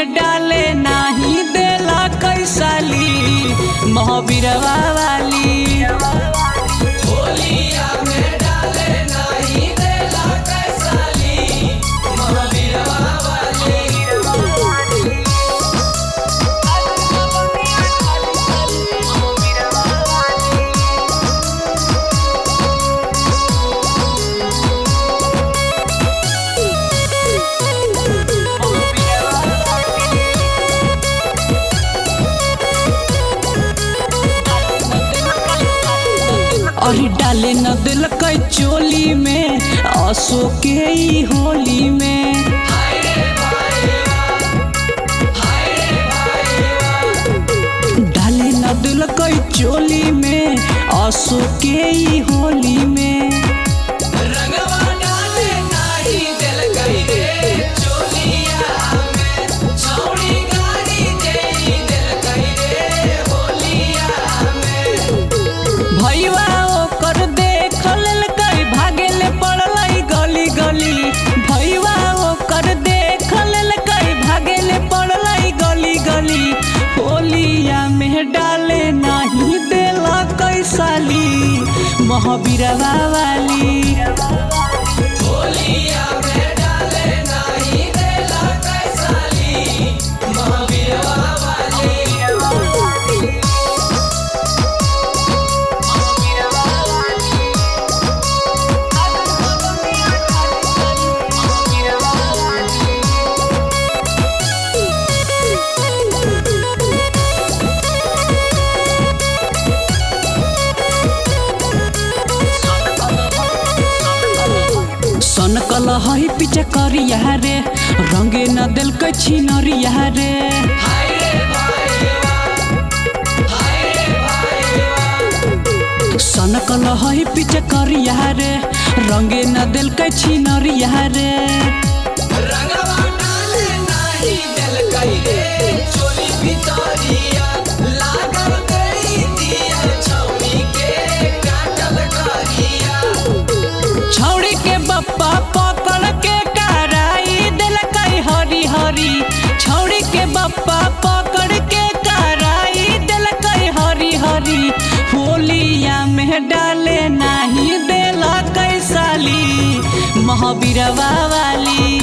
में डाले नाही देला कैसाली महावीरवा वाली। होलिया में डाले नहीं देला कैसाली महावीरवा वाली। अरे डाले न दिलकै चोली में असो के ई होली में। हाय रे भाईवा, हाय रे भाईवा। डाले न दिलकै चोली में असो के ई होली में। रंगवा डाले नाही देलकै रे चोलिया में, छौड़ी गाड़ी देई देलकै रे होलिया में। भैया ओकर देख लेलकै भागेले पड़लै गली गली। भैया ओकर देख लेलकै भागेले पड़लै गली गली। होलिया में डाले नाही देला कैसाली महावीरवा वाली। होलिया में डाले नाही देला कैसाली महावीरवा वाली। सनकल है पीछे करिया रे रंगे न देलकै छिनरिया रे। हाय रे भाईवा, हाय रे भाईवा। सनकल है पीछे करिया रे रंगे न देलकै छिनरिया रे। रंगवा डाले नाही देलकै रे चोली भितरिया, लागल देई दिया छौड़ी के काटल करिया। छौड़ी के बप्पा पकड़ के कराई देलकै हरी हरी। छौड़ी के बप्पा पकड़ के कराई देलकै हरी हरी। होलिया में डाले नाही देलकै साली महावीरवा वाली।